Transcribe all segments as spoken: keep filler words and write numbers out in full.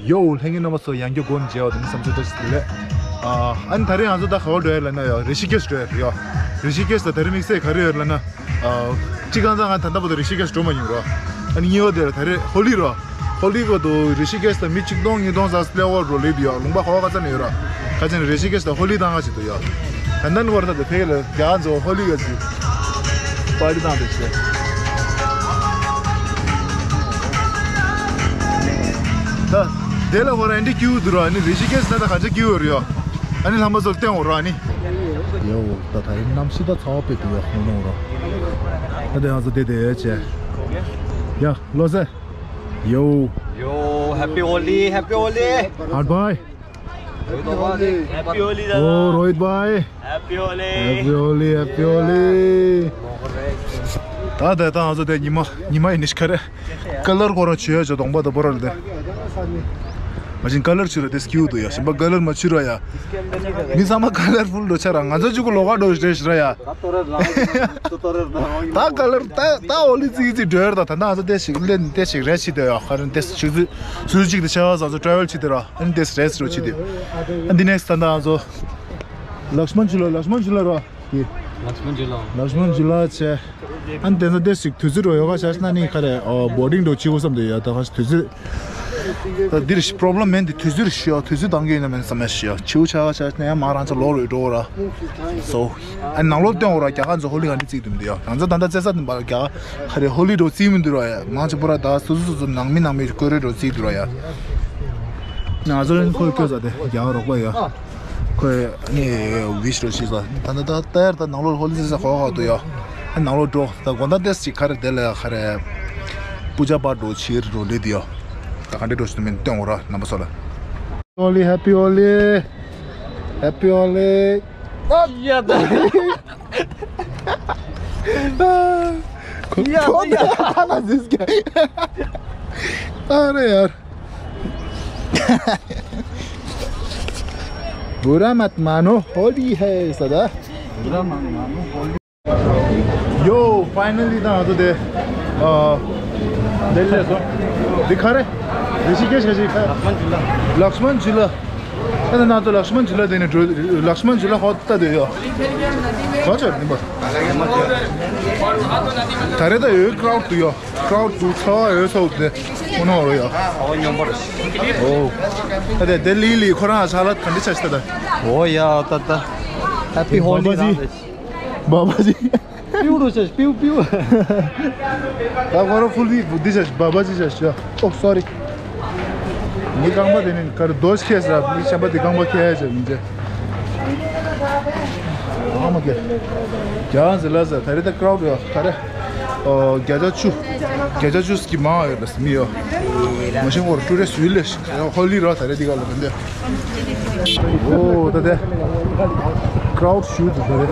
ཡོ། ལྷན་རྒྱས་རྣམ་པ་ཚོ། ཡང་བསྐྱར་སྒོ་ནས་མཇལ་བ་དང་བསམ་ཚུལ་བཀྲ་ཤིས་བདེ་ལེགས། ཨ་ཨ་ནི་ད་རེས་ང་ཚོ་ད་ག་པར་འགྲོ་ཡ་ལབ་ན་ཡ། རི་ཤི་ཀེཤ་འགྲོ་ཡ་རེད་ཡ། རི་ཤི་ཀེཤ་ལ་ད་རེས་དམིགས་བསལ་ག་རེ་ཡོད་ལབ་ན། ཨ་གཅིག་གང་ཟག་ང་ད་ལྟ་བར་དུ་རི་ཤི་ཀེཤ་འགྲོ་མ་མྱོང་ར། ཨ་ནི་གཉིས་པ་དེ་ལ་ད་རེས་ཧོ་ལི་ར། ཧོ་ལི་ག་དུ་རི་ཤི་ཀེཤ་ལ་མི་ཆིག་སྟོང་ཉིས་སྟོང་ཙམ་སླེབས་པ་རོ་ལེ་དུ་ཡ། ལུང་པ་ཧོ་ཁ་ཚ་ནས་ཡོད་ར། ཁ་ཆེན་རི་ཤི་ཀེཤ་ལ་ཧོ་ལི་བཏང་ག་ཅིག་ཏུ་ཡ། ད་ནན་བར་ཐ་དེ་ཕེ་ལ་རྒྱ་ཚོ་ཧོ་ལི་ག་ཅིག་པར་ཊི་བཏང་དེ་ཤེ། ད་དེ་ལ་ཧོ་ར་ཨེན་ཌི་ཀིའུ་དུ་ར། ཨ་ནི་རི་ཤི་ཀེཤ་ད་ད་ག་ཅིག་ཀིའུ་ཡོད་ར་ཡ། ཨ་ནི་ལྷམ་པ་ཚོ་བསྟན་འོ་ར། ཨ་ནི་ཡོ། ད་ད་ཡིན་གནམ་གཤིས་ད་ཚ་བ་དཔེ་དུ་ཡ་ཧོ་ནོ་ར། ད་དེ་ང་ཚོ་དེ་དེ་ཡ་ཆེ་ཡ། ལོ་སེ། Yo. Yo, happy Holi, happy Holi. Hard bhai. Happy Holi. Happy Holi, oh, dada. Rohit bhai. Happy Holi. Happy Holi, happy Holi. ད་ད་ད་ང་ཚོ་དེ་ཉི་མ་ཉི་མ་ཡིན་ནི་ཤི་ཁ་རེ། ཀ་ལར་ཁོ་རང་བྱོས་ཡོད་ཅོ་གདོང་པ་དང་པོ་ར་ལ་དེ། མ་གཞི་ཀ་ལར་བྱོས་ར་དེ་སྐྱིད་པོ་འདུག་ཡ། གཞན་པ་ཀ་ལར་མ་བྱོས་ར་ཡ། མི་ཚང་མ་ཀ་ལར་ཕུལ་འགྲོ་ཆ་ར། ང་ཚོ་གཅིག་པོ་ལོགས་ཀ་འགྲོ་རེད་ཤི་ར་ཡ། ད་ཀ་ལར་ད་ད་ཧོ་ལི་ཙིག་ཙིག་འགྲོ་ཡ་ར། ད་ད་ད་ང་ཚོ་དེ་ཞིག་ལེན་དེ་ཞིག་རེད་ཤི་དེ་ཡ། ཁ་རེ་དེ་ཞིག་ཚུལ་ཚུལ་གཅིག་དེ་ཆ་བ་ཟ་ཚོ་ཊ་རེ་ཝལ་ཤི་དེ་ར། ཨ་ནི་དེ་རེས་རོ་ཤི་དེ། ཨ་འདི་ནེག་སི་ད་ད་ང་ཚོ་ལགས་མན་ཇུ་ལ། ལགས་མན་ཇུ་ལ་ར། ལགས་མན་ཇུ་ལ། ལགས་མན་ཇུ་ལ་ཆེ། ཨ་ནི་དེ་ཚོ་དེ་ཞིག་དུས་ཚོད་རོ་ཡོ་ག་ཤ་ཤ་ན་ནི་ཁ་རེ་ཨོ་བོ་ཌིང་འགྲོ་ཆི་གོ་བསམ་དེ་ཡ། ད་ཁ་ཤ་དུས་ཚོད། ད་འདིར་ཤི་པོ་རོབ་ལེམ་མེད་འདི། དུས་ཚོད་ཤི་ཡ། དུས་ཚོད་དང་གི་ཡིན་ན་མེད་བསམ་ཡ་ཤི་ཡ། ཆིའུ་ཆ་ཆ་ནས་ཡང་མ་རང་ཚ་ལོག་རུ་འགྲོ་ར། སོ། ཨ་ནང་ལོག་སྟོན་འོ་ར། རྒྱ་གར་ཚོ་ཧོ་ལི་ག་འདི་བརྩིགས་འདུག་འདི་ཡ། ང་ཚོ་ད་ལྟ་རྩེ་ས་འདི་པར་རྒྱ་གར་རེ་ཧོ་ལི་འགྲོ་བརྩིགས་མི་འདུག་ར་ཡ། མང་ཆེ་པོ་ར་ད་སོ་སོ་སོ་སོ་ནང་མི་ནང་མི་བསྐོས་རེ་འགྲོ་བརྩིགས་འདུག་ར་ཡ། ང་ཚོ་རེན་ཁོས་བསྐོས་ས་དེ་རྒྱ་གར་རོགས་པ་ཡ། ཁོས་ནི་ཝིཤ་རོ་ཤི་ས། ད་ད་ད་ད་ཡར་ད་ནང་ལོག་ཧོ་ལི་རྩེ་ས་ཁོ་ཁ་འདུག་ཡ། ནང་ལོག་འགྲོ། ད་དགོང་དག་ཏེས་ཅིག་ཁ་རེ་དེ་ལ་ཡ་ཁ་རེ། པུ་ཇ་པ་འགྲོ་ཕྱིར་འགྲོ་ལེ་དེ་ཡ། ད་ག་འདྲ་འགྲོ་ཤི་ནི་མིན་སྟོན་འོ་ར་རྣམ་པ་ཚོ་ལ། ཧོ་ལི། Happy Holi. Happy Holi. ཡ་ད། ཁོ་ཡ་ད་ཁོ་ཡ། ད་ཁ་ན་ཟིག་ག་ཨ་རེ་ཡར། बुरा मत मानो, होली है सदा। बुरा मत मानो, होली। ཡོ། ཕའི་ནལ་ལི་ད་ང་ཚོ་དེ། ཨ། དེ་ལས་སོ། འདི་ག་རེ། རི་ཤི་ཀེཤ་ག་ཞིག་ཁ། ལགས་མན་ཇུ་ལ། ལགས་མན་ཇུ་ལ། ད་ནང་ང་ཚོ་ལགས་མན་ཇུ་ལ་དེ་ནས་འགྲོ། ལགས་མན་ཇུ་ལ་ཧོ་ད་དེ་ཡོ། ག་ཆོད་ནི་པ། ད་རེས་ད་ཡོད་ཀྲའུཌ་དུ་ཡོ། ཀྲའུཌ་དུ་ཚ་བ་ཡོད་ཚོ་དེ། ཨོ་ནོ་རོ་ཡོ། ཨོ་ཉོམ་པར། ཨོ། ད་དེ་དེ་ལི་ལི་ཁོ་རང་ས་ལ་ག་འདྲ་ཆ་ཤི་ད་ད། ཨོ་ཡ་ད་ད། Happy Holi. बाबा जी। बाबा जी। पिउडो छ, पिउ, पिउ। ད་ཁོ་རང་ཕུལ་བི་བུ་དི་ཤ་ཤ་བ་བ་ཅི་ཤ་ཤ། ཨོ་སོ་རི། མི་རྐང་པ་དེ་ནི་གར་རྡོ་ཤ་ཁེ་ས་ར། མི་ཤམ་པ་དེ་རྐང་པ་ཁེ་ཡ་ཤ་མི་ཇེ། ཨ་མ་ཁེ། རྒྱ་ཟེ་ལ་ཟེ་ད་རེ་ད་ཀྲའུཌ་ཡོ་ད་རེ། ཨོ་བརྒྱ་ཆ་བཅུ། བརྒྱ་ཆ་བཅུ་ཟིག་མང་ཡོད་ལ་མི་ཡོ། མ་ཤེས་ཁོ་ར་ཀྲུ་རེ་སུའི་ལེ་ཤ་ཧོ་ལི་ར་ད་རེ་དི་ག་ལ་ཕན་དེ། ཨོ་ད་དེ། ཀྲའུཌ་ཤུ་དེ་ད་རེ།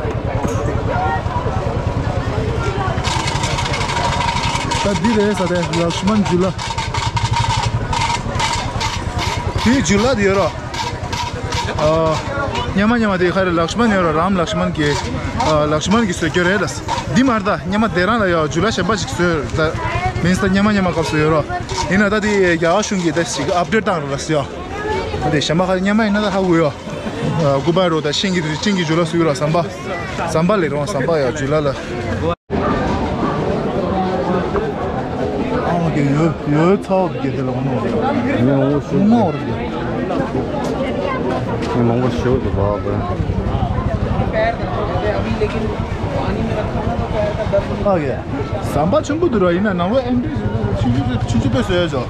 ད་འདི་རེད་ས་དེ་ལགས་མན་ཇུ་ལ། དེའི་ཇུ་ལ་དེ་ཡོད་ར། ཨ། སྙེ་མ་སྙེ་མ་དེ་ག་རེ་ལགས་མན་ཡོད་ར། རམ་ལགས་མན་གྱི། ཨ། ལགས་མན་གྱི་བཟོས་རྒྱུ་རེད་ལ། འདི་མར་ད་སྙེ་མ་དེ་རང་ལ་ཡོད་ཇུ་ལ་གཞན་པ་ཞིག་བཟོས་ད། མིན་ས་སྙེ་མ་སྙེ་མ་སྐབས་སུ་ཡོད་ར། ཡིན་ན་ད་དེ་རྒྱ་གར་གཞུང་གིས་ད་ཞིག་ཨབ་ཌེཊ་བཏང་ར་ལ་ཡོད། ད་དེ་གཞན་པ་ག་རེ་སྙེ་མ་ཡིན་ན་ད་ཧ་གོ་ཡོད། ཨ། གུ་བ་རོ་ད་ཤིང་གི་ཤིང་གི་ཇུ་ལ་བཟོས་ར། ཟམ་པ། ཟམ་པ་ལས་རོང་ཟམ་པ་ཡོད་ཇུ་ལ་ལ། ཨ་མ་གི་ཡོད་ཡོད་ཚའོ་གི་དེ་ལ་འོང་ནོ། ཡོད་འོང་ཤུ་མ་འོར་གི། ངས་མང་པོ་ཞུ་འདུག་བ་བ། ཨ་གི། ཟམ་པ་ཆེན་པོ་འདུག་ར། ཡིན་ན་ནང་པ་ཨེམ་ཌི་ཆུང་ཆུང་ཆུང་ཆུང་པོ་བཟོས་ཡོད་ཅོ།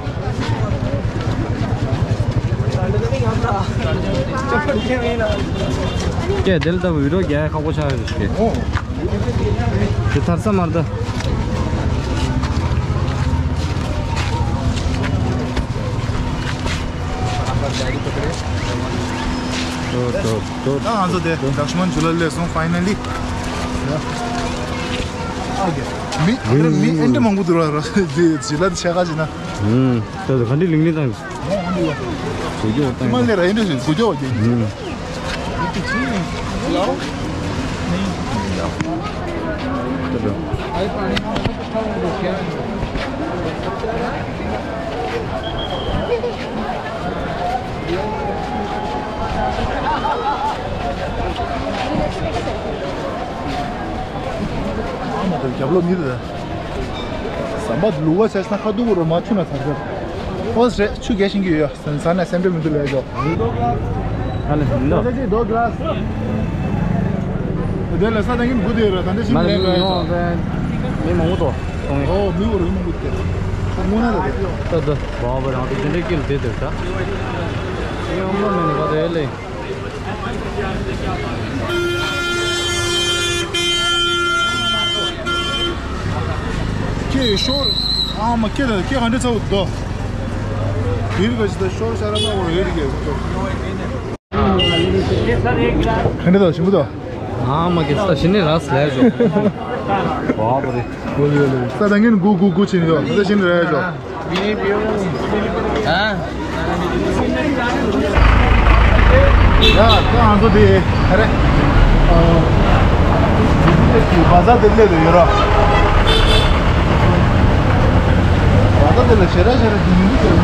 ཀྱེ་དེ་ལ་ལྟ་བུ་བི་ཌིའོ་རྒྱག་ཡ་ཁག་པོ་ཆགས་ཡོད་རེད་ཀྱེ། ཨོ། དེ་ཐར་ས་མར་ད། ད་ང་ཚོ་དེ་ལགས་མན་ཇུ་ལ་སླེབས་སོང་། ཕའི་ནལ་ལི། ཨོ་ཀེ། མི་མི་ཨེ་འདྲ་མང་པོ་འདུག་ར། ར་ཇུ་ལ་དེ་ཆ་ག་ཅིག་ན། ཨུམ། ད་ག་འདྲ་ལིང་ལིང་དང་། ཨོ་འདི་ཡོད། ཇུ་ཇུ་ཨོ་ཏང་། མ་ལེ་ར་ཨེ་འདྲ་ཞིག་གུ་ཇོ་ཨོ་ཀེ། ཨུམ། རྒྱབ་ལོགས་མི་རེད། ཟམ་པ་ལུག་པ་བྱས་ན་ཁ་ཐུག་རོ་མ་ཆུ་ན་ཚར་ཚར། ཨོ་རེད། ཆུ་རྒྱག་ཤེས་ཀྱི་ཡོད། ཟ་ན་སེམས་པ་མི་འདུག་ལས་ཞོག་ཨ་ལེ་མི་འདུག་ཅི་ཅི་དོ་གླ་སི། དེ་ལ་ས་དང་གིན་དགུ་དེ་ར་ད་འདི་ཤིང་མ་ལས་ར་ཡོད། མི་མང་པོ་དོ་སོང་ངེ། ཨོ་མི་འོར་མི་འདུག་སྟེ། ཁོ་མོ་ན་ལ་དེ། ད་ད་བ་བ་རང་དེ་འདྲ་སྐྱིད་ལ་དེ་དེ་ད། ཡང་མ་མེད་ནི་ག་དེ་ལེ། ཁྱེད་ཤོར། ཨ་མ་ཁྱེད་ལ་ཁྱེད་ག་འདྲ་ཚ་བོ་དོ། བིར་ག་ཅི་ད་ཤོར་ཤ་ར་མ་བོ་ཡོད་ཀྱི། ག་འདྲ་དོ་ཞིམ་པོ་དོ། ཨ་མ་ཁྱེད་ས་ཞི་ནི་ར་སི་ལས་ཞོ། བ་བ་རེ། ཡོ་ཡོ་ཡོ། ས་ད་ངན་གུ་གུ་གུ་ཕྱིན་ཡོ། ས་ཞི་ནི་ར་ཞོ། ཡ། ད་ང་ཚོ་དེ་ག་རེ། བ་ཟ་དེ་སླེབས་དུ་ཡོད་ར། བ་ཟ་དེ་ལ་ཞེ་དྲག་ཞེ་དྲག་དེ་མི་འདུག་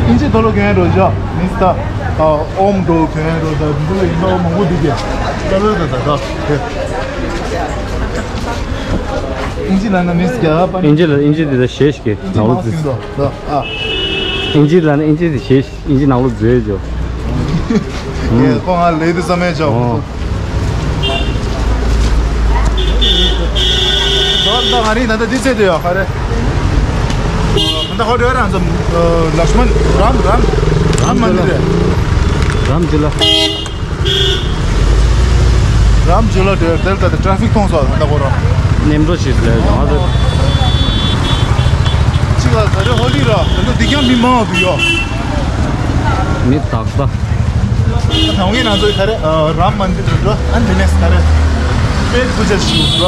ཨིན་ཇི་དོ་ལོ་གན་རོ་ཞོ། མི་སྟ། ཨོམ་འགྲོ་གན་རོ་ད་འདི་ལ་ཡིན་པ་མང་པོ་འདུག་གི། ད་ལོ་ད་ད་ད། ཨིན་ཇི་ལ་ན་མི་སྐྱ་པ། ཨིན་ཇི་ལ་ཨིན་ཇི་དེ་ད་ཞེས་ཀྱི་ནང་ལོ་འཛུལ། ཨིན་ཇི་ལ་ན་ཨིན་ཇི་དེ་ཞེས་ཨིན་ཇི་ནང་ལོ་འཛུལ་ཇོ། ཁོ་ང་ལེ་དུ་ས་མེད་ཅོ། ད་ང་རིང་ད་ད་དི་ཚེ་དུ་ཡོ་ཁ་རེ། ད་ཧོ་ཌི་ར་ཛམ་ལགས་མན་རམ་རམ་མན་དི་རེ། རམ་ཇི་ལ། རམ་ཇི་ལ་དེར་དེར་ད་ཊ་ར་ཕིག་མཐོང་སོང་ད་ཁོ་རང་། ནེམ་འགྲོ་ཞིག་ལས་ང་ཚོ། ཅི་ལ་ད་རེ་ཧོ་ལི་ར་ད་འདི་ཀྱང་མི་མང་བ་འདུག་ཡོ། མི་དག་ས། ད་ངས་ང་ཚོའི་ག་རེ་རམ་མན་དི་ར་འགྲོ་ཨན་དི་ནེས་ག་རེ། པེད་པུ་ཇ་ཞིག་ར།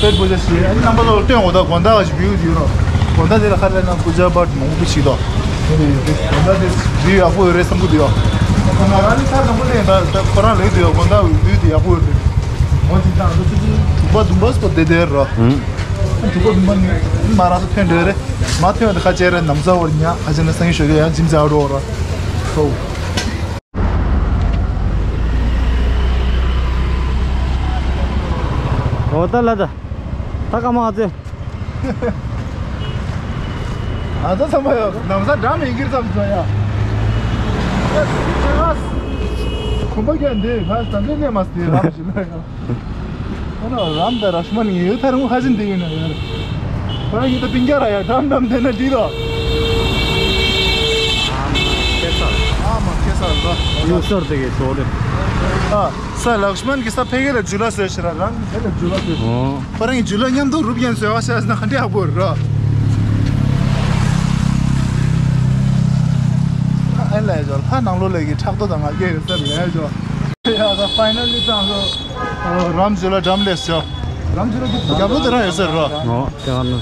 པེད་པུ་ཇ་ཞིག་ཨན་རྣམ་པ་ཚོ་སྟོན་འོ་ད་དགོན་བདག་ཞིག་བིའུ་ཡོད་ར། དགོན་བདག་དེ་ལ་ཁ་ལས་ན་པུ་ཇ་པཱཊ་མང་པོ་ཞིག་དོ། དགོན་བདག་དེ་བིའུ་ཡག་པོ་ཡོད་རེད་བསམ་གི་འདུག་ཡོ། ང་རང་ནི་ས་དང་པོ་ལས་ད་ཁོ་རང་ལས་འདུག་ཡོ། དགོན་བདག་བིའུ་དེ་ཡག་པོ་ཡོད་རེད། འོ་ཅི་ད་ང་ཚོ་ཆུ་ཚོད་དྲུག་པ་བདུན་པ་སོ་དེ་དེར་ར། དྲུག་པ་བདུན་པ་ནི་མ་རང་ཚོ་ཐོན་འདྲ་རེད། མ་ཐོན་དེ་ཁ་ཆེ་རེད། ནམ་ས་བར་ཉ་ཁ་ཆེ་ན་སང་ཉིན་ཞོགས་ཀས་ཡང་ཇིམ་ཟ་འགྲོ་ར། ཧོ། འོ་ད་ལ་ད། ད་ཀ་མ་ཨ་ཙེ། ཨ་ཙེ་ཚང་མ་ཡོད། ནམ་ས་འགྲམ་ཡིན་གྱིར་ཙམ་ཚོ་ཡ། ཁོམ་པ་ཀྱང་འདི་ང་ས་འདི་ནས་མ་སྟེ་རམ་ཞིག་ལ་ཡ། ཁོ་ན་རམ་ད་ར་ཤ་མ་ནི་ཡོད་ཐར་མོ་ཁ་ཅིན་དེ་ཡིན་ན་ཡ། ཁོ་རང་གི་ད་པིང་རྒྱ་ར་ཡ་འགྲམ་འགྲམ་དེ་ན་འདི་དོ། ཨ་མ་ཁེ་སར་ལ། ཡུ་སར་དེ་གའི་ཚོ་རེད། ཨ། ས་ལགས་མན་གྱི་ས་ཕེ་གེ་ལ་ཇུ་ལ་སོས་ཤི་ར་རང་གི་ཕེ་ལ་ཇུ་ལ་སོས། ཨོ། ཁོ་རང་གི་ཇུ་ལ་མཉམ་དུ་རུབ་ཡན་སོས་བ་ཤ་ན་ཧ་འདྲེ་ཧ་གོ་ར། ཨེ་ལ་ཡ་ཇོ་ལ་ནང་ལོ་ལ་གི་ཕྲག་དོ་དང་ང་གེ་ཡོད་ས་ལ་ཡ་ཇོ། ཡ་ད་ཕའི་ནལ་ལི་ཙང་ལོ། རམ་ཇུ་ལ་འགྲམ་ལས་སོ། རམ་ཇུ་ལ་གི་རྒྱབ་ལོ་དེ་རང་ཡོད་ས་ར། ཨོ་དེ་ག་ནི།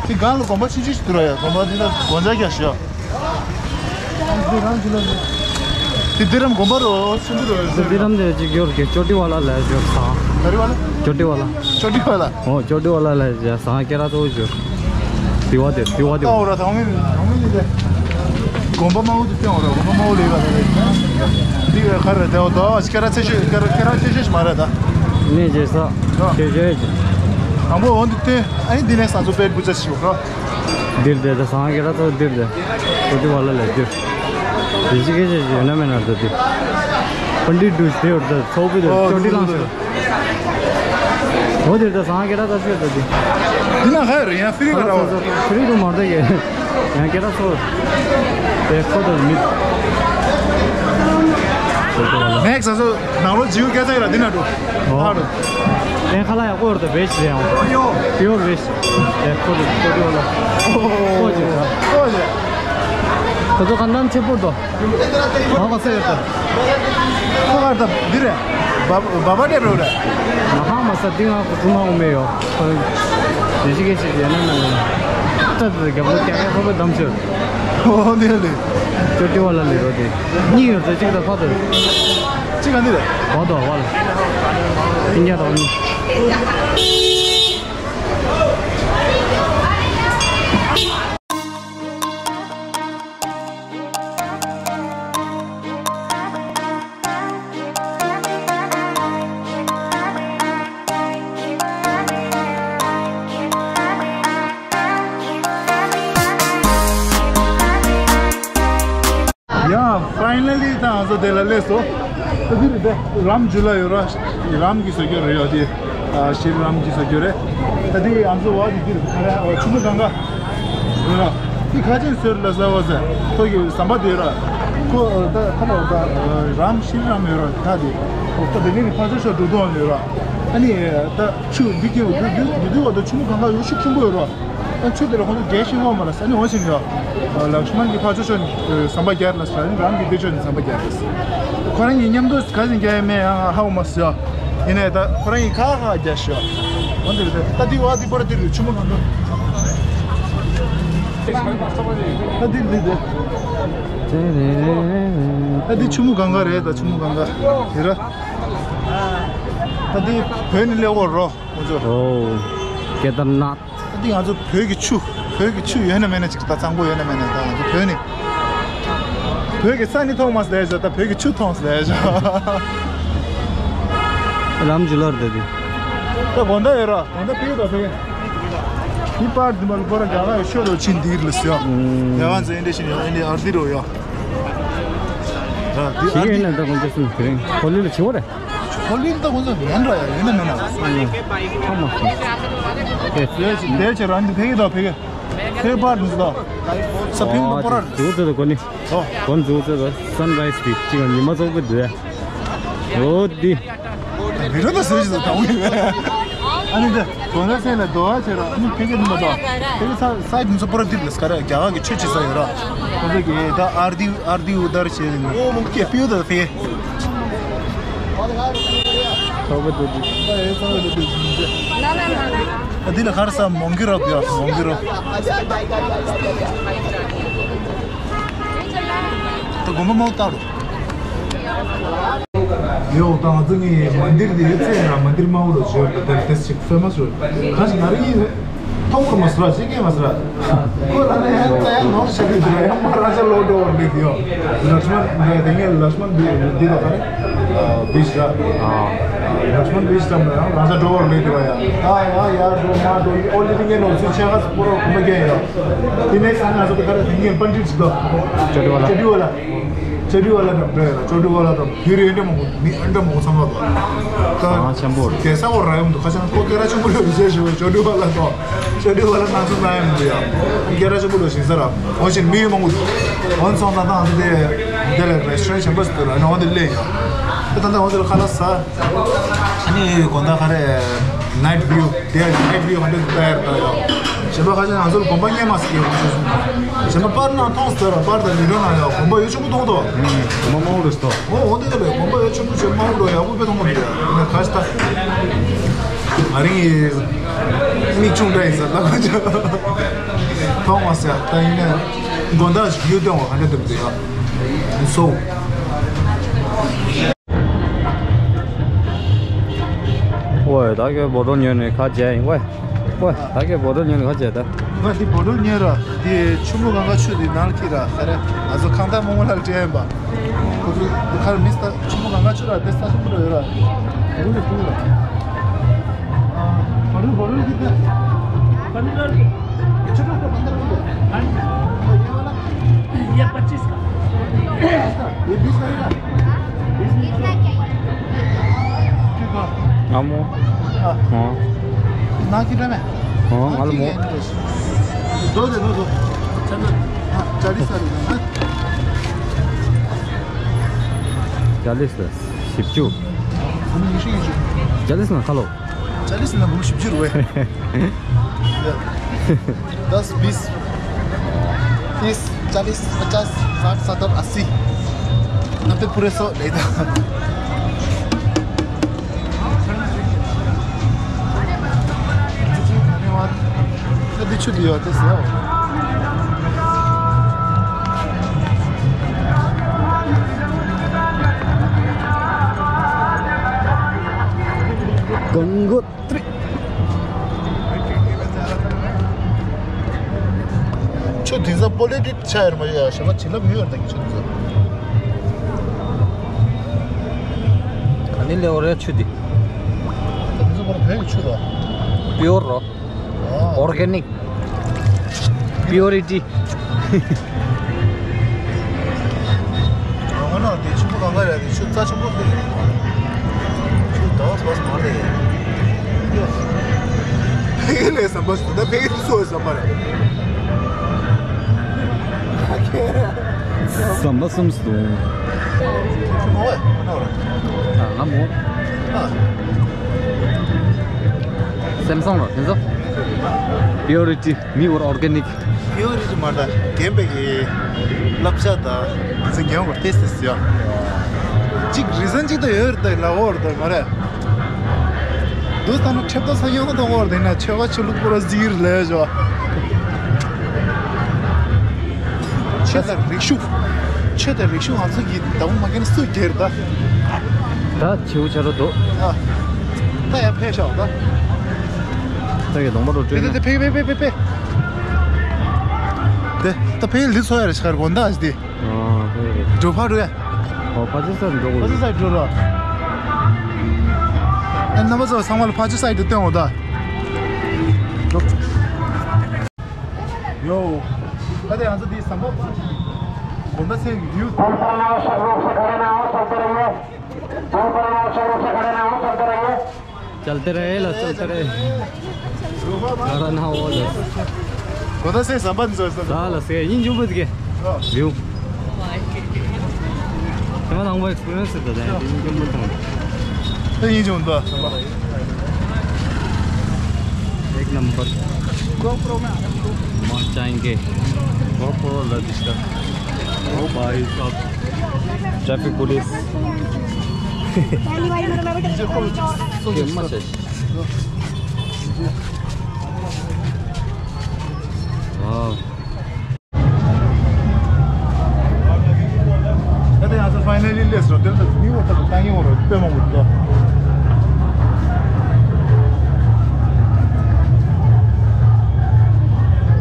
དེ་གང་ལ་དགོན་པ་ཆུང་ཆུང་ཞིག་འདུག་ར་ཡ། དགོན་པ་འདི་ལ་དགོན་ཇག་རྒྱག་ཤོག་དེ་དེ་རམ་དགོན་པ་རོ་ཆུང་ཆུང་རོ་ཡོད་ས་ར། དེ་རམ་དེ་ཅིག་ཡོད་ར་གི་ཅོ་ཏི་ཝ་ལ་ལ་ཡོད་ས། ག་རི་ཝ་ལ། ཅོ་ཏི་ཝ་ལ། ཅོ་ཏི་ཝ་ལ། ཨོ་ཅོ་ཏི་ཝ་ལ་ལ་ཡོད་ས་ཀེ་ར་ཏོ་ཡོད། དེ་བ་དེ་དེ་བ་དེ་བ། ད་འོ་ར་ད་འོ་མི་འོ་མི་ལི་དེ། དགོན་པ་མ་འོ་དེ་དེ་འོ་ར་དགོན་པ་མ་འོ་ལི་ར་ད་དེ་ག་ར་དེ་འོ་ད་ཨ་ཅི་ཀེ་ར་ཚེ་ཤོས་ཀེ་ར་ཀེ་ར་ཚེ་ཤོས་མ་ར་ད། ནས་རྗེས་ས་ཁྱེད་ཤོད་ཀྱི། དང་པོ་འོ་འདི་སྟེ་ཨ་ནི་འདི་ནས་ས་ཚོ་པེད་བུ་ཚ་ཞིག་ར། འདིར་དེ་ད་སང་ཀེ་ར་ཚོ་འདིར་དེ། ཁོ་དེ་བ་ལ་ལ་འདིར། དེ་ཅི་ཀེ་ཅི་ཅི་ཡོད་ན་མེད་ན་ད་དེ། པཎྜི་ཏ་འདུས་དེ་ཡོད་ད་ཚོགས་པའི་དེ་ཨོ་ཅོ་ཏི་ལང་ཤོད། འོ་དེ་ད་སང་ཀེ་ར་ད་ཤོད་ད་དེ། འདི་ན་ཧ་རེ་ཡང་ཧྥི་རི་ག་ར་བ། ཧྥི་རི་ག་མ་ད་གེ། ཡང་ཀེ་ར་ཚོ། དེ་ཁོ་ད་མི། མེག་ས་སོ་ནང་ལོ་ཇིའུ་སྐད་ཚ་ཡི་ར་འདི་ན་འགྲོ། ཨོ། ཨ་འགྲོ། ཨེ་ཁ་ལ་ཡ་ཀོར་ད་བེ་ཤི་ཡང་། ཡོ། ཡོ་བེ་ཤི། ཨེ་ཁོ་ད་ཁོ་ད་ལ། ཨོ་ཇི་ར། ཨོ་ཇི། ཁོ་ཚོ་ག་འདྲ་ཆེ་པོ་འདུག་ཧོ་ག་སེ་ཡོད་ད། ཁོ་ག་ད་འདི་རེད། བ་བ་བ་དེ་རོ་རེད། མ་ཧ་མ་ས་འདི་ང་ཁོ་ཚོ་མ་འོ་མེ་ཡོ། ཁོ་རེ་ཞིག་གེ་ཞིག་ཡོད་ན་ན་ན། ད་ད་རྒྱབ་ལོ་ཀྱ་ཀྱ་ཁོ་པ་དམ་ཆོད། ཨོ་དེ་ལེ། ཅོ་ཏི་བ་ལ་ལེ་རོ་དེ། གཉིས་ཡོད་ད་གཅིག་ད་ཕ་ད། གཅིག་ག་འདི་རེད། བ་དོ་བ་ལ། ཨིན་ཌི་ཡ་དོ་གཉིས། ཡང་ཕའི་ནལ་ལི་ད་ང་ཚོ་དེ་ལ་སླེབས་སོང་། ད་འདི་རེད་དེ། རམ་ཇུ་ལ་ཡོད་ར། རམ་གྱི་བཟོ་བཀོད་རེད་ཡ་དེ། ཨ་ཤྲི་རམ་གྱི་བཟོ་བཀོད་རེད། ད་དེ་ང་ཚོ་བ་དེ་འདིར་ཁ་ར་ཆུ་མོ་གང་ག་ཡོད་ར། དེ་ཁ་ཆེན་ཟོས་ལ་ཟ་བ་ཟ་ཁོ་གི་ཟམ་པ་དེ་ར། ཁོ་ད་ཁ་ལ་ད་རམ་ཤྲི་རམ་ཡོད་ར་ད་དེ། ཁོ་ད་དེ་ནས་ཕ་ཆོ་ཤོ་འགྲོ་དོན་ཡོད་ར། ཨ་ནི་ད་ཆུ་འདི་གི་འདི་འདི་འདི་བ་ད་ཆུ་མོ་གང་ག་ཡོད་ཤུགས་ཆེན་པོ་ཡོད་ར། ཨ་ཆུ་དེ་ལ་ཁོང་ཚོ་རྒྱལ་ཞིང་འོང་མ་ལ་ས་ནི་འོང་ཞིང་ཡོད། ལག་ཤི་མན་གྱི་ཕ་ཆོ་ཆོ་ནི་ཟམ་པ་རྒྱར་ལ་ས་ནི་རང་གི་དེ་ཆོ་ནི་ཟམ་པ་རྒྱར་ལ་ས། ཁོ་རང་གི་མཉམ་དུ་ག་ཟིན་རྒྱ་ཡ་མེ་ཡང་ཧ་འོ་མ་སི་ཡོད། ཡིན་ནའི་ད་ཁོ་རང་གི་ཁ་ཁ་རྒྱ་ཤི་ཡོད། འོན་ཏེ་ད་དེ་བ་དེ་པོ་ར་དེ་རུ་ཆུ་མོ་གང་འདུག་ད་དེ་འདི་དེ། ད་དེ་ཆུ་མོ་གང་ག་རེད། ད་ཆུ་མོ་གང་ག་དེ་ར། ད་དེ་བོད་ནི་ལེགས་འོ་རོ། ཁོང་ཚོ། ཨོ། ཀེ་དར་ནཱཐ། ད་འདི་ང་ཚོ་བོད་ཀྱི་ཆུ། བོད་ཀྱི་ཆུ་ཡོད་ན་མེད་ན་ཅིག་ད་གཙང་པོ་ཡོད་ན་མེད་ན་ད་ང་ཚོ་བོད་ནི། བོད་ཀྱི་ས་ནི་མཐོང་མ་སོང་ད་བོད་ཀྱི་ཆུ་མཐོང་སོང་ད། རམ་ཇུ་ལར་ད་འདི། ད་དགོང་དག་ཡོད་ར་དགོང་དག་ཕེབས་དང་ཕེབས། འདི་པར་འདི་མར་པོ་ར་རྒྱ་གར་ཤོད་རོ་ཆིན་འདིར་ལ་སི་ཡོ། རྒྱ་གར་ཚོ་ཨིན་འདྲ་ཤིན་ཡོ་ཨིན་འདྲ་ཨར་འདི་རོ་ཡོ། ར་འདི་ཤི་ཨར་གི་འདི། ན་ད་དགོང་དག་སུན་དེ་རིང་ཧོ་ལི་ལ་ཆི་བོ་རེད། ཧོ་ལི་ད་ཁོང་ཚོ་མེད་འགྲོ་ཡ་ཡོད་ན་མེད་ན། ཨ་མ་སོང་། ཨེ། དེ་ཕྱིར་རང་འདི་ཕེབས་ཀྱི་དང་ཕེབས་ཀྱི། ཕེབས་པར་འདི་དང་། ས་ཕིང་ཨོ་པོ་ར། དེ་འཛུགས་ཚེ་དང་གོ་ནི། ཨོ། གོ་འཛུགས་ཚེ་དང་སན་རའི་སི་དེ་གཅིག་ཉི་མ་ཚོགས་པའི་དུས། ཨོ་དེ། མི་རོ་ད་སུ་ཞིག་དང་དང་བོ་ཡོད། ཨ་ནི་འདི་དགོང་དག་སེམས་ལ་དོ་བ་བྱེད་རོགས། ཨ་ནི་ཕེབས་ཀྱི་འདི་མ་གཏོགས། ཕེབས་ཀྱི་ས་ས་ཡི་འདི་ཚོ་པོ་ར་འདི་ལ་སྐ་ར་རྒྱ་གར་གྱི་ཆོས་བྱེད་ས་ཡོད་ར། ཁོང་ཚོ་གི་ད་ཨར་དི་ཨར་དི་ཨུ་དར་བྱེད་ནི་ཀེ་པིའུ་ད་ཕེབས། ཐོག་པ་དུ་དུ། ཨ་འདི་ལ་ཁར་ས་མོང་གི་རོགས་ཡོད། མོང་གི་རོགས། ད་དགོན་པ་མང་བཏང་རོགས། ཡོད་དང་ང་ཚོ་ནི་མན་དིར་འདི་ཡོད་ཚད་ན་མན་དིར་མང་བོ་རོ་བྱོས་ད་དེ་དེ་ཅིག་ཕེ་མ་སི་རོ། ཁ་ཅིག་ང་རང་ཡིན། ཐོག་ཁར་མ་སུ་ར་ཅིག་ངས་མ་སུ་ར། ཁོ་རང་ནས་ཡང་ད་ཡང་ནོར་ཤ་གི་འདུག་ཡང་མ་རང་ཅག་ལོག་འགྲོ་བར་འདུག་ཡོད། ལགས་མན་འདི་དེ་ངས་ལགས་མན་འདི་འདི་དང་ཁ་རེ། བིས་ར། ལགས་མན་བིས་ཙམ་ལ་ཡང་རང་ཅག་འགྲོ་བར་འདུག་ཡོད། ད་ཡང་ཡར་འགྲོ་མར་འགྲོ་ཨོ་ལི་དེ་ངས་ནོར་ཚུལ་ཆེ་ཁ་སྤོ་རོགས་གོམ་པ་རྒྱག་ཡོད། དེ་ནས་ས་ང་ཚོ་གི་ད་རེ་དེ་ངས་པན་ཏི་ཅིག་དང་། ཅོ་ཏི་ཝ་ལ། ཅོ་ཏི་ཝ་ལ། ཅོ་ཏི་ཝ་ལ་དང་འདྲ་ཡོད་ལ། ཅོ་ཏི་ཝ་ལ་དང་བོད་རིགས་འདྲ་མང་པོ་མི་འདྲ་མང་པོ་ཚང་མ་དང་། ད་ཆེན་པོ་རེད། གེ་ས་བོ་ར་ཡོང་དུ་ཁ་ཆེན་ཁོ་སྐད་གྲགས་ཆེན་པོ་ཡོད་རེད་ཟེར་ཞུ་བའི་ཅོ་ཏི་ཝ་ལ་དང་། ཅོ་ཏི་ཝ་ལ་ང་ཚོ་ན་ཡང་མི་འདུག་ཡ། སྐད་གྲགས་ཆེན་པོ་ལ་ཞིང་ས་ར། འོ་ཞིག་མི་ཡོད་མང་པོ་འདུག་འོ་ཚོང་ད་ད་འདི་དེ་འདི་ལ་རེ་སི་ཊོ་རན་ཆེན་པོ་ཞིག་འདུག་ར། ཨ་ནི་འོ་འདི་ལས་ཡོད། ད་ད་འོ་འདི་ལ་ཁ་ལག་ཟ། ཨ་ནི་དགོང་དག་ག་རེ་ནའིཊ་བིའུ། དེ་ཡང་ནའིཊ་བིའུ་ཧན་ཌེ་ཌི་ཏ་ཡར་ད་ཡོད། གཞན་པ་ཁ་ཤས་ང་ཚོར་དགོན་པ་རྙེད་མ་སྲིད་ཀྱི་ཡོད་ཞུ་སོང་། གཞན་པ་པར་ནང་མཐོང་ཟེར་བ་པར་དང་མི་འགྲོ་ན་ཡང་དགོན་པ་ཡོད་ཆེན་པོ་མཐོང་ཐོག་དགོན་པ་མང་པོ་རེད་སྟོ། འོ་འོ་འདི་ལ་དགོན་པ་ཡོད་ཆེན་པོ་ཆེ་མང་པོ་འགྲོ་ཡག་པོ་དཔེ་མཐོང་མ་འདུག་ཡ། ཁ་ཤས་ད་ང་རིང་ཡི་མིག་ཆུང་འདྲ་ཡིན་ཟེར་ད་ཁ་ཤས་མཐོང་མ་ཟེར་ད་ཡིན་ན་དགོན་བདག་ཞིག་ཡོད་དོན་བ་ག་འདྲ་འདུག་འདུག་ཡ། སོ། ཝེ། ད་གི་བོ་ཊལ་ཉོས་ནས་ཁ་བྱས་ཡིན་ཝེ། ཝེ། ད་གི་བོ་ཊལ་ཉོས་ནས་ཁ་བྱས་ད། ང་འདི་བོ་ཊལ་ཉོས་ར། འདི་ཆུ་མོ་གང་ག་ཆུ་འདི་ནང་ལ་ཁྱེར་ར། ཧེ་རེ། ང་ཚོ་ཁང་ཐག་མོག་མོག་ལ་སྤྲད་ཡིན་པ། ཁོ་ཚོ་འདི་ཁར་མི་ས་ཆུ་མོ་གང་ག་ཆུ་ར་དེ་ས་ཆུ་མོ་ར་ཡོད་ར། བོ་ཊལ་ཁུ་ར། བོ་ཊལ་བོ་ཊལ་འདི་ད། ཆུ་ཁྲག་ད་པན་དར་ཁུ་ར། ये पच्चीस का। ये बीस का रहेगा? बीस का क्या? ठीक है। आमो। हाँ। हाँ। ना कितना में? हाँ, आलमो। दो दे दो, दो। हाँ, चालीस का दे दो। चालीस दस, सिप्चू। चालीस ना खा लो। चालीस ना बोलो, सिप्चू रुए। दस, बीस, तीस, चालीस, पचास, साठ, सत्तर, अस्सी, नब्बे, पूरे सौ ले दो। धन्यवाद। अभी छुट्टी होते सर। Gangotri. ཆུ་དེ་ཚོ་པོ་ལི་ཊིག་ཆགས་ཡོད་མ་ཡོད་ཞེས་པ་བྱིན་རླབས་ཡོད་ཡོད་འདུག་ཆུ་དེ་ཚོ། ག་ནི་ལེ་འོ་རེ་ཆུ་དེ། དེ་ཚོ་པོ་ར་བོད་ཀྱི་ཆུ་རོ། པིའོར་རོ། ཨོ། ཨོར་གེ་ནིག། པིའོ་རི་ཊི། ཨ་ན་དེ་ཆུ་བོ་གང་ག་རེད། དེ་ཆུ་རྩ་ཆེན་པོ་དེ་རེད། ཆུ་ཟླ་བ་བས་མ་རེད། ཕ་གི་ལས་ཟམ་པ་ཟེར་ད། ཕ་གི་སུ་ཟམ་པ་རེད། ཟམ་པ་གསུམ་སུ་འདུག་ཆུ་མོ་བས་མ་ནོར། ཨ་ང་མོ། ཨ། སེམས་སོང་ལ་དེ་ཚོ། Purity, me or organic. Purity མ་ད་རྒན་པའི་གི་བསླབ་བྱ་དང་དེ་ཚོ་རྒན་པར་ཏེ་སི་ཏེ་སི་ཡོད། གཅིག་རི་ཟན་གཅིག་ད་ཡོད་རེད་ད། ལ་འོར་ད་མ་རེད། དུས་ད་ནི་ཁྲེབ་ད་ས་ཡོང་ད་འོར་ད་ན་ཆེ་བ་ཆུ་ལུག་པོ་ར་ཟིག་ལས་བྱོ། ཆོས་དང་རིག་གཞུང་། ཆོས་དང་རིག་གཞུང་ང་ཚོ་གི་ཟླ་བ་མ་གན་སུ་སྒེར་ད། ད་བྱེའུ་ཆ་རོ་འདུག་ཨ། ད་ཡ་ཕེ་ཤག་ད། ད་ཡ་གདོང་པ་རོ་ཕེ་ཕེ་ཕེ་ཕེ་ཕེ་ཕེ། དེ་ད་ཕེ་ལི་ཚོ་ཡ་རེ་ཤར་གོ་ད་ཨ་ཅི་དེ། ཨ་ཕེ་ཕེ། འགྲོ་ཕ་རུ་ཡ། ཨོ་ཕ་ཅི་སར་འགྲོ་གོ། ཕ་ཅི་སར་འགྲོ་རོ། ཨ་ནམ་པ་ཚོ་ཚང་མ་ལ་ཕ་ཅི་སར་དུ་སྟོན་འོ་ད། འགྲོ། ཡོ། ད་དེ་ང་ཚོ་དེ་ཟམ་པ་པ་ཅིག་གོ་ད་སེ་ཡུ། चलते रहे ला, चलते रहे। करो ना वो लो। གོ་ད་སེ་ཟམ་པ་འཛོལ་ས། ད་ལ་སེ་ཡིན་འཇུག་པ་དེ་གེ། ཡོ། དེ་མ་ནང་པ་ཨེགསི་པི་རི་ཡན་སི་ད་ད་ཡིན་འཇུག་པ་དང་། ད་ཡིན་འཇུག་ད་ཟམ་པ། एक नंबर। मर जाएंगे। GoPro ला दिसता। ओ भाई साहब। Traffic police. के मजा। वाह। ད་ལྟ་ང་ཚོ་ཕའི་ནལ་ལི་སླེབས་སོང་། དེ་ལ་མི་འོ་ད་ལྟ་ཡིན་འོ་རོ་དཔེ་མང་པོ་འདུག་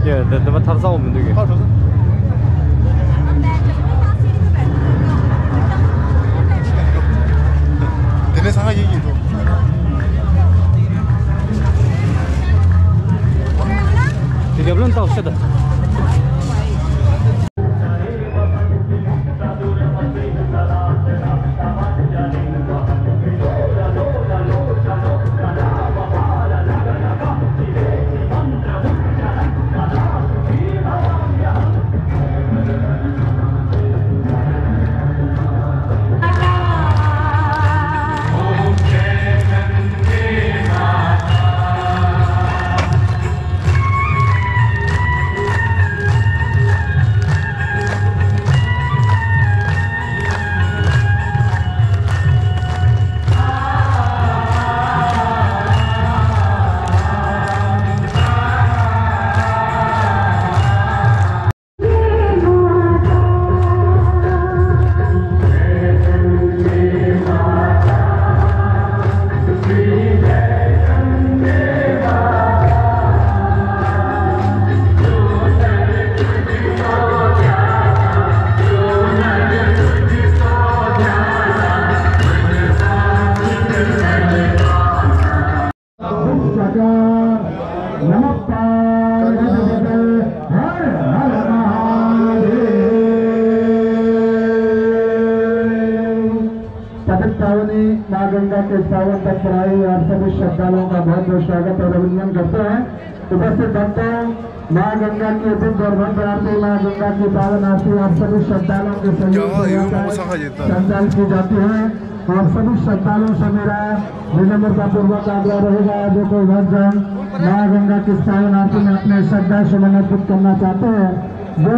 ཡ་ད་ལྟ་མ་ཐར་ས་འོ་མི་འདུག་གི། ཕར་འགྲོ་ས། དེ་ནས་སང་ཡིན་ཡིན་འགྲོ། དེ་རྒྱབ་ལོན་ཏག་ཤ་ད། नमः पार्वती पते हर हर महादेव। पवित्र पावनी माँ गंगा के पावन तट पर आए आप सभी श्रद्धालुओं का बहुत बहुत स्वागत और अभिनंदन करते हैं। उपस्थित भक्तों, माँ गंगा की पवित्र और भव्य आरती, माँ गंगा की पावन आरती आप सभी श्रद्धालुओं के सहयोग से यहाँ पर संचालित की जाती है। और सभी श्रद्धालुओं से मेरा विनम्रता पूर्वक आग्रह रहेगा, जो कोई भक्त जन माँ गंगा की पावन आरती में अपने श्रद्धा सुमन अर्पित करना चाहते हैं, वो